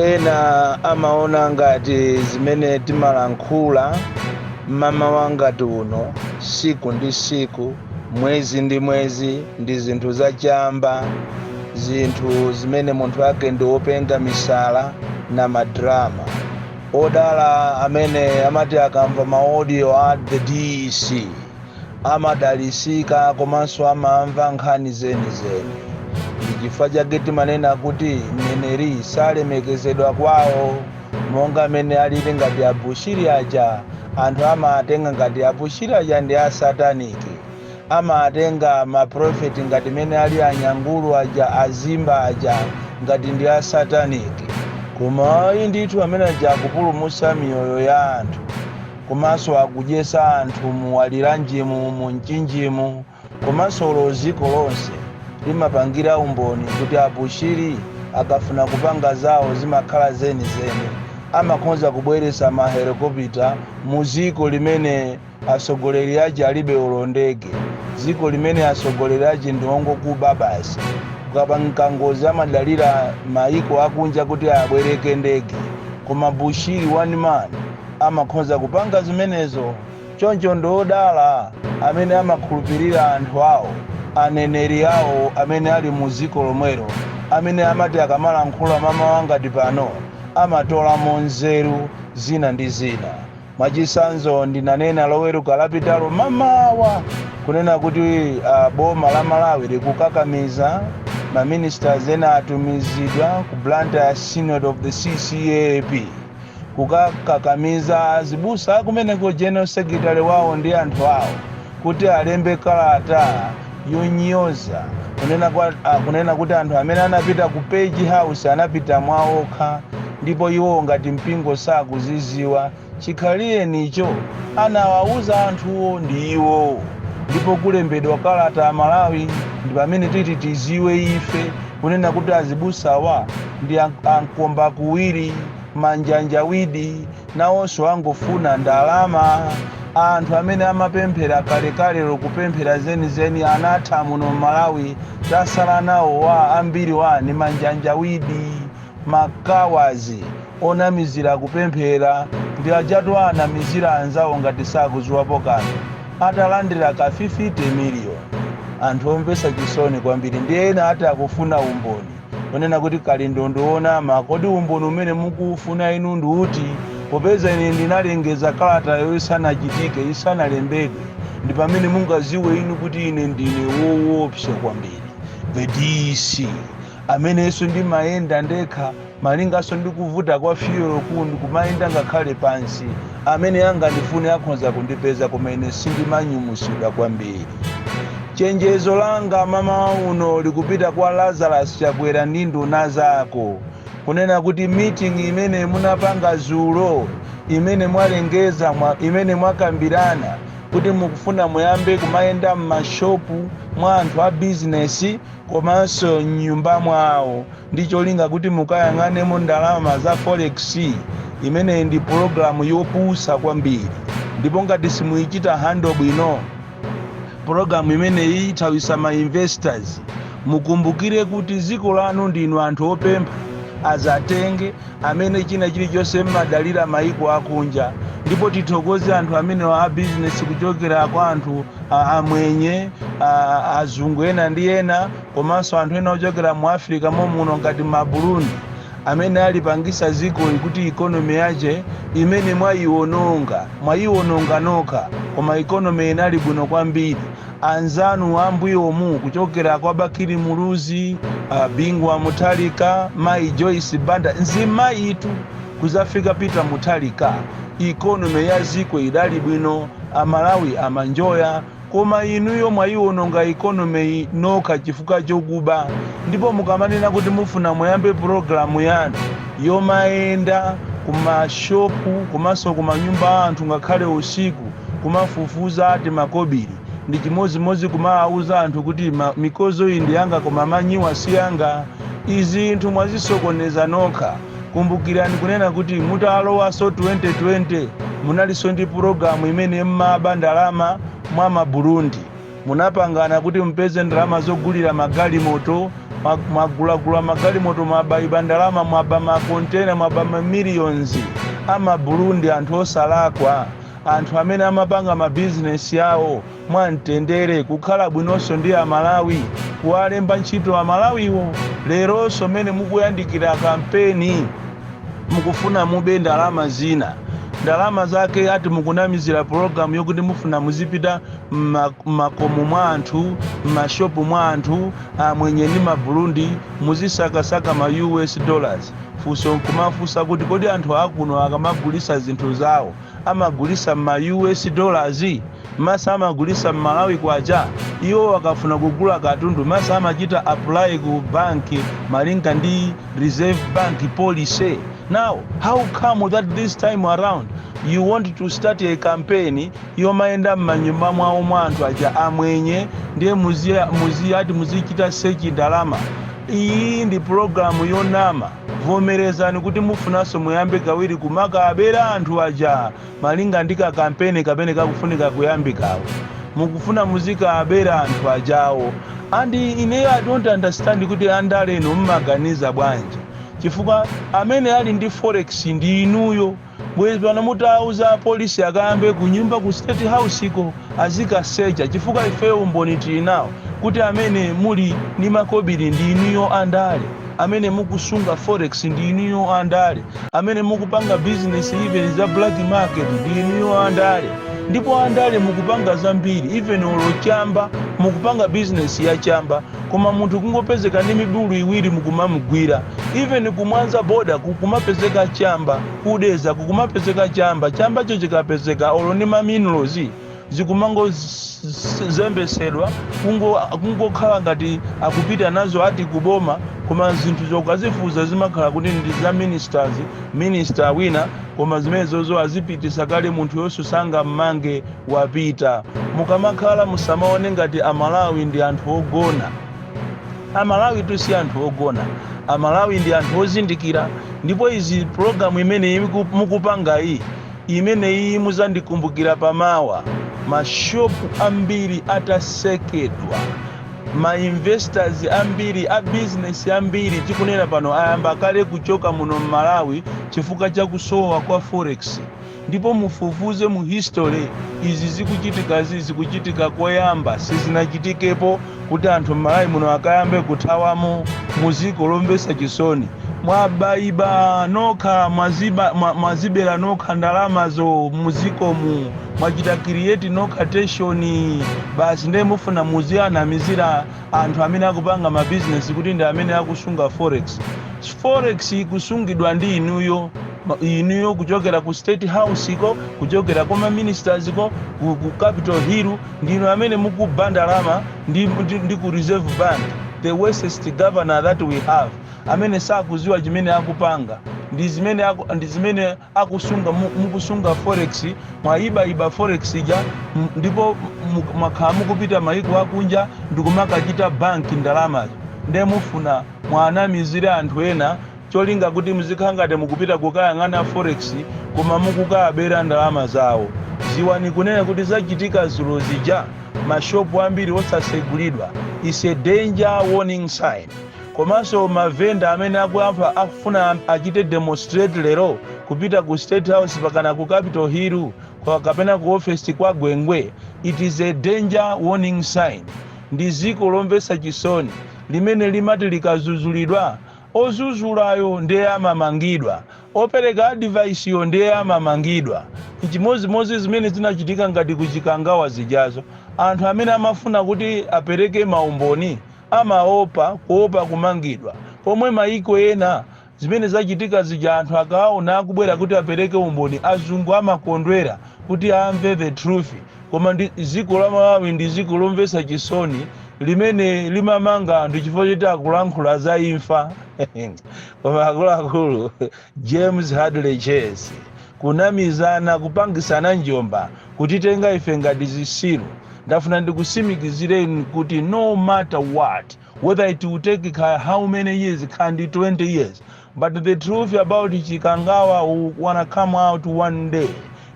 Ena amaona ngati zimene timalankhula mmamawa ngati uno, siku ndi siku, mwezi ndi mwezi, ndi zinthu zachamba, zinthu zimene munthu ake ndi wopenga misala na madrama. Odala amene amati akamva ma audio a the DC amadalisika komanso amamva nkhani zenizeni. Ndi chifukwa chake timanena kuti mneneri salemekezedwa kwawo, monga amene alili ngati Abushiri aja. Anthu amatenga ngati Abushiri aja ndi asataniki, amatenga maprofeti ngati mene ali anyangulu aja, azimba aja, ngati ndi asataniki. Koma ayi ndithu, amene aja akupulumutsa miyoyo ya anthu komanso akudyesa anthu mu Aliranjimu, mu Mchinjimu, komanso lo dziko lonse limapangira umboni kuti Abushiri akafuna kupanga zawo zimakhala zenizeni. Amakonza kubweretsa mahelikopita mu dziko limene atsogoleri ache alibe olo ndege, dziko limene atsogoleri ache ndi ongokuba basi. Kukapanga ngozi amadalira maiko akunja kuti abwereke ndege, koma Bushiri one man amakonza kupanga zimenezo. Choncho ndiodala amene amakhulupirira anthu awo, aneneri awo amene ali mu dziko lomwelo, amene amati akamalankhula mamawa ngati pano amatolamo nzeru zina ndi zina. Mwachitsanzo, ndinanena Loweruka lapitalo mamawa kunena kuti boma la Malawi likukakamiza maministers ena atumizidwa ku Blantyre Synod of the CCAP kukakakamiza azibusa kumeneko, general secretary wawo ndi anthu awo, kuti alembe kalata yonyoza kunena kuti anthu amene anapita ku Page House anapita mwaokha, ndipo iwo ngati mpingo sakuziziwa. Chikhalirenicho anawawuza anthuwo ndi iwo, ndipo kulembedwa kalata Amalawi ndi pamene titi tiziwe ife kunena kuti azibusawa ndi ankomba kuwiri, manjanjawidi, nawonso angofuna ndalama. Anthu amene amapemphera kalekalero, kupemphera zenizeni, anatha muno Malawi. Tasala nawo wa ambiri wa ni manjanjawidi, makawazi onamizira kupemphera, ndi ajatu anamizira anzawo ngati sakuziwapo kanthu atalandira ka 50 miliyoni. Anthu omvetsa chisoni kwambiri. Ndi ena ati akufuna umboni onena kuti Kalindo ndionama. Kodi umboni umene mukufuna inu ndi uti, popeza ine ndinalengeza kalatayo isanachitike, isanalembedwe? Ndi pamene mungaziwe inu kuti ine ndine woopsa kwambiri, the DC, amenenso ndimayenda ndekha malinganso ndikuvuta kwa fuel ku ndikumayenda ngakhale pansi. Amene angandifune akhoza kundipeza, koma ine sindimanyumusidwa kwambiri. Chenjezo langa mamawa uno likupita kwa Lazarus Chakwera ndi nduna zako, kunena kuti meeting imene munapanga zulo, imene mwalengeza imene mwakambirana kuti mukufuna muyambe kumayenda m'mashopu mwa anthu a bizinesi komanso m'nyumba mwawo ndi cholinga kuti mukayang'anemo ndalama za forex, imeneyi ndi pologalamu yopusa kwambiri, ndipo ngati simuyichita handle bwino pologalamu imeneyi ithawisa ma investors. Mukumbukire kuti dziko lanu ndinu anthu opempha azatenge, amene china chilichonse mmadalira maiko akunja. Ndipo tithokoze anthu amene a business kuchokera kwa anthu amwenye, azungu ena ndi ena, komanso anthu ena ochokera mu Africa momuno ngati ma Burundi, amene alipangisa dzikoli kuti economy yache imene mwayiwononga, mwayiwononga nokha, koma economy inali bwino kwambiri. Anzanu ambuyomu kuchokera kwa Bakili Muluzi, Bingu wa Mutharika, Mayi Joyce Banda, nzimayitu, kuzafika Peter Mutharika, economy ya ziko idali bwino, Amalawi amanjoya. Koma inuyo mwayiwononga economy nokha chifukwa chokuba. Ndipo mukamanena kuti mufuna muyambe pulogalamu yanu yomayenda kumashopu komanso kumanyumba a anthu ngakhale usiku kumafufuza ati makobiri, ndi chimodzimodzi kumawauza anthu kuti mikozo iyi ndi yanga koma manyiwa si yanga. Izi nthu mwazisokoneza nokha. Kumbukirani kunena kuti mutalowaso 2020 munalinso ndi pulogalamu imene mmaba ndalama mwa Maburundi. Munapangana kuti mupeze ndalama zogulira magalimoto, mwagulagula magalimoto, mwabayiba ndalama, mwaba makontena, mwaba mamillions Amaburundi, anthu osalakwa, anthu amene amapanga mabizinesi yawo mwamtendere, kukhala bwinonso ndi Amalawi, kuwalemba ntchito Amalawiwo. Leronso mmene mukuyandikira kampeni, mukufuna mube ndalama zina. Ndalama zake ati mukunamizira pologalamu yokuti mufuna muzipita mmakomo mwa anthu, mmashopu mwa anthu Amwenye ndi Maburundi, muzisakasaka ma US dollars. Funso nkumafunsa kuti, kodi anthu akuno akamagulisa zinthu zawo amagulisa ma US dollars? Masa amagulisa Mmalawi kwacha? Iwo akafuna kugula katundu, masa amachita apply ku banki malinga ndi Reserve Bank policy? Now, how come that this time around you want to start a campaign yomayenda m'manyumba mwawo mwa anthu aja Amwenye, ndiye muzi ati muzichita search ndalama? Iyi ndi pulogalamu yonama. Vomerezani kuti mufunanso muyambe kawiri kumakabera anthu aja malinga ndi kakampeni kamene kakufunika kuyambikawo. Mukufuna muzikabera anthu ajawo. And ineyo I don't understand kuti andale inu mmaganiza bwanji, chifukwa amene ali ndi forex ndi inuyo. Bwezi pano mutauza apolisi akayambe kunyumba ku State House iko azikasecha, chifukwa ifeyo umboni tili nawo kuti amene muli ndi makobiri ndi inuyo andale, amene mukusunga forex ndi inuyo andale, amene mukupanga business even za black market ndi inuyo andale. Ndipo andale mukupanga zambiri, even olo chamba, mukupanga business ya chamba, koma munthu kungopezeka ndi mibulu iwiri mukumamugwira. Even kumwanza border kukumapezeka chamba, kudeza kukumapezeka chamba. Chambacho chikapezeka, olo ndi ma minerals, zikumangozembesedwa, kungokhala ngati akupita nazo ati kuboma, koma zinthu zokazifuza zimakhala kuti ndi za ministers, minister wina, koma zimenezozo azipitisa kale. Munthu yonse sangammange, wapita. Mukamakhala, musamaone ngati Amalawi ndi anthu ogona. Amalawi tu si anthu ogona. Amalawi ndi anthu ozindikira. Ndipo izi, pulogalamu imeneyi mukupanga iyi, imeneyi muzandikumbukira pamawa. Mashopu ambiri atasekedwa, ma investors ambiri, a business ambiri tikunena pano ayamba kale kuchoka muno mMalawi chifukwa cha kusowa kwa forex. Ndipo mufufuze mu history, izi zikuchitikazi zikuchitika koyamba. Sizinachitikepo kuti anthu mMalawi muno akayambe kuthawamo muziko lomvetsa chisoni. Mwabayiba nokha, mwazibera nokha ndalamazo muzikomu, mwachita create nokha tension basi. Ndiye mufuna muzianamizira anthu amene akupanga mabizinesi kuti ndi amene akusunga forex. Forex ikusungidwa ndi inuyo, inuyo kuchokera ku State House ko, kuchokera kwa ministers ko, ku Capitol Hill. Ndinu amene mukuba ndalama ndi ku Reserve Bank, the worstest governor that we have, amene sakuziwa chimene akupanga, ndi zimene akusunga, mukusunga forex. Mwayibayiba forex ija, ndipo mwakhala mukupita mayiko akunja ndikumakachita banki ndalamazo. Ndiye mufuna mwanamizire anthu ena cholinga kuti muzikhala ngati mukupita kukayang'ana forex, koma mukukabera ndalama zawo. Ziwani kunena kuti zachitika zulo zija, mashopu ambiri osasegulidwa, is a danger warning sign. Komanso mavenda amene akuyamba akufuna achite demonstrate lero kupita ku State House pakana ku Capitol Hill kapena ku office kwa Gwengwe, it is a danger warning sign. Ndi ziko lomvetsa chisoni limene limati likazuzulidwa, ozuzulayo ndiye amamangidwa, opereka advice yo ndiye amamangidwa. Chimozimozi zimene zinachitika ngati kuchikangawa zijazo, anthu amene amafuna kuti apereke maumboni amaopa, kuopa kumangidwa, pomwe maiko ena zimene zachitika zija, anthu akaona akubwera kuti apereke umboni, azungu amakondwera kuti amve the truth. Koma ndi dziko la Malawi, ndi dziko lomvetsa chisoni limene limamanga anthu chifukwa choti akulankhula za imfa. Koma akuluakulu, James Hadley Chase, kunamizana, kupangisana njomba, kutitenga ife ngati zisilu. Ndafuna ndikusimikizireni kuti no matter what, whether it will take how many years, kandi 20 years, but the truth about Chikangawa will wanna come out one day.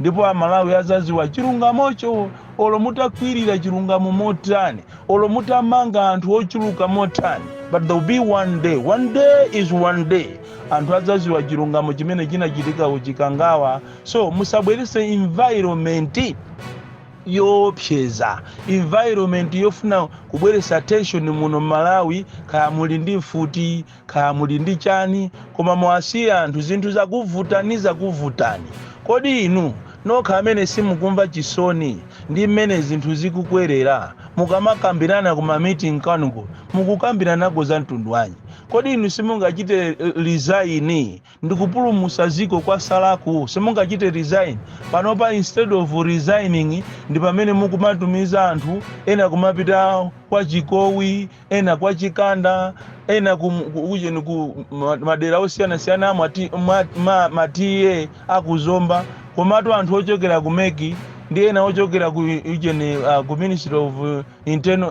Ndipo Amalawi azaziwa chilungamocho. Olo mutakwirira chilungamo motani, olo mutamanga anthu ochuluka motani, but there will be one day, one day is one day, anthu adzaziwa chilungamo chimene chinachitika kuChikangawa. So musabwerese environment yoopseza, environment yofuna kubweresa tension muno Malawi. Kaya muli ndi mfuti, kaya muli ndi chani, koma mwasiye anthu. Zinthu zakuvutani, zakuvutani. Kodi inu nokha amene simukumva chisoni ndi mmene zinthu zikukwerera, mukamakambirana kuma meeting kanuko, mukukambiranako za mtundu wanji? Kodi inu simungachite resign ndikupulumusa ziko kwa salaku? Simungachite resign panopa? Instead of resigning, ndi pamene mukumatumiza anthu ena kumapita kwa Chikowi, ena kwa Chikanda, ena ku ku madera osiyanasiyana, matiye akuzomba. Komatu anthu ochokera ku MEC ndi ena ochokera ku ujeni, ku Ministry of internal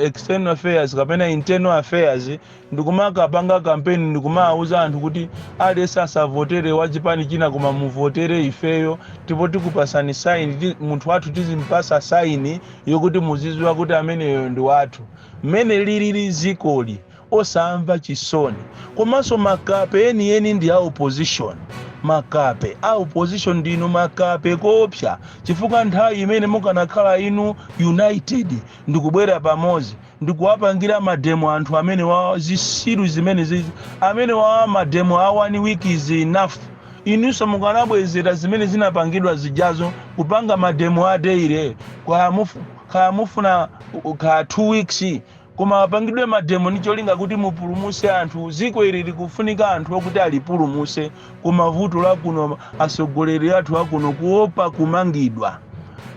External Affairs kapena Internal Affairs, ndikumakapanga kampeni, ndikumawuza anthu kuti aliyense asavotere wa chipani china, koma muvotere ifeyo, tipo tikupasani sign, munthu wathu tizimpasa sign yokuti muziziwa kuti ameneyo ndi wathu. Mmene lilili zikoli, osamva chisoni. Komanso makape enieni ndi a opposition. Makape a opposition ndinu makape kopsa, chifukwa nthawi imene mukanakhala inu united, ndikubwera pamodzi, ndikuwapangira mademo anthu amene wa zisilu zimene zizi, amene wa mademo a one week is enough. Inunso mukanabwezera zimene zinapangidwa zijazo, kupanga mademo a daily, kaya mufuna kaya 2 weeks, koma apangidwe mademo ndi cholinga kuti mupulumuse anthu. Ziko ili likufunika anthu okuti alipulumuse. Koma vuto lakuno, atsogoleri athu akuno kuopa kumangidwa.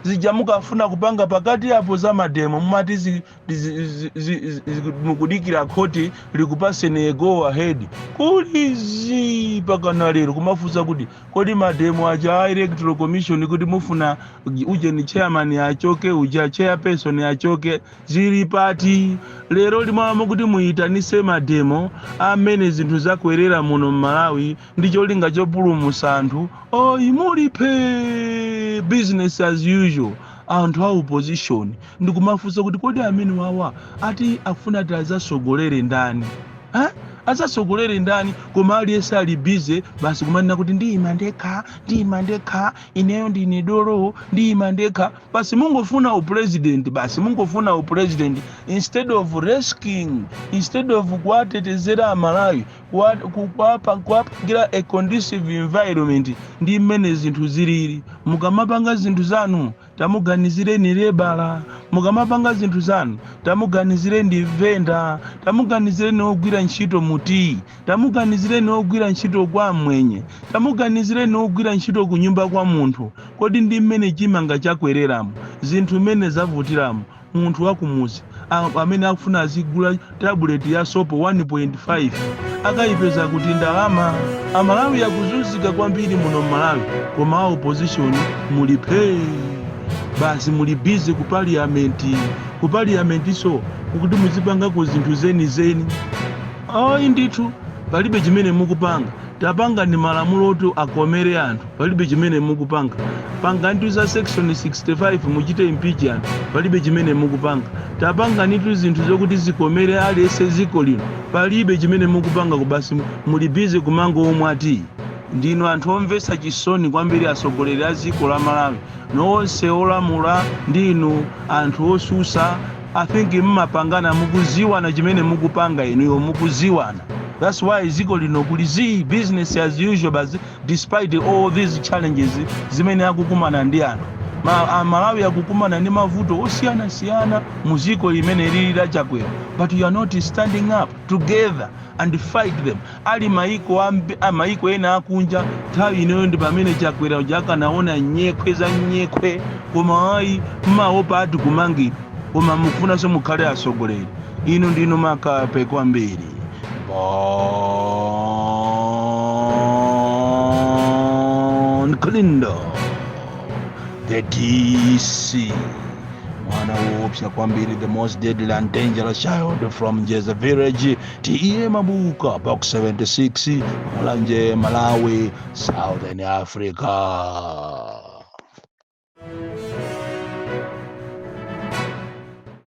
Zija mukafuna kupanga pakati apo za mademo, mumati mukudikira khoti likupaseni go ahead. Kulizi pakana lero kumafunsa kuti kodi mademo aja a Electoral Commission, kuti mufuna ujeni chairman achoke, uja chairperson achoke, zili pati? Lero limawamo kuti muyitanise mademo amene zinthu zakwerera muno mMalawi ndi cholinga chopulumusa anthu, oyi, mulipe business as usual. Anthu a opposition, ndikumafunsa kuti kodi amene wawa ati akufuna ati azasogolere ndani? Ha? Azasogolere ndani? Koma aliyense ali busy basi kumanena kuti ndiyima ndekha, ndiyima ndekha, ineyo ndine dolo, ndiyima ndekha basi. Mungofuna upresident basi, mungofuna upresident instead of rescuing, instead of kuwatetezera Amalawi, kuwapangira a conducive environment ndi mmene zinthu zilili. Mukamapanga zinthu zanu, tamuganizireni labourer. Mukamapanga zinthu zanu, tamuganizireni venda, tamuganizireni ogwira ntchito muti, tamuganizireni ogwira ntchito kwa mwenye, tamuganizireni ogwira ntchito ku nyumba kwa munthu. Kodi ndi mmene chimanga chakwereramo, zinthu mmene zavutiramo, munthu wakumuzi amene akufuna azigula tablet ya sopo 1.5 akayipeza kuti ndalama? Amalawi akuzunzika kwambiri muno mMalawi, koma a opposition muli phee basi, muli busy ku parliament. Ku parliament so kuti muzipangako zinthu zenizeni, ayi ndithu, palibe chimene mukupanga. Tapanga ndi malamulo oti akomere anthu, palibe chimene mukupanga. Panganitu za section 65, muchite impeach anthu, palibe chimene mukupanga. Tapanganitu zinthu zokuti zikomere aliyense ziko lino, palibe chimene mukupanga. Kubasi muli busy kumanga omwe ati. Ndinu anthu omvetsa chisoni kwambiri, atsogoleri a dziko la Malawi nonse olamula ndinu anthu osusa. I think mmapangana, mukuziwana chimene mukupanga inuyo, mukuziwana. That's why dziko lino kuli zi business as usual, but despite all these challenges zimene akukumana ndi anthu, Amalawi akukumana ndi mavuto osiyanasiyana mu dziko limene lili la Chakwera, but you are not standing up together and fight them. Ali maiko maiko ena akunja, nthawi ineyo ndi pamene Chakwera uja akanaona nyekhwe za nyekhwe, koma ayi, mmaopa ati kumangidwa, koma mukufunanso mukhale atsogoleri. Inu ndinu makape kwambiri. Bon Kalindo, the DC, mwana woopsa kwambiri, the most deadly and dangerous child from Jeza Village, T/A Mabuka, Box 76, Mulanje, Malawi, Southern Africa.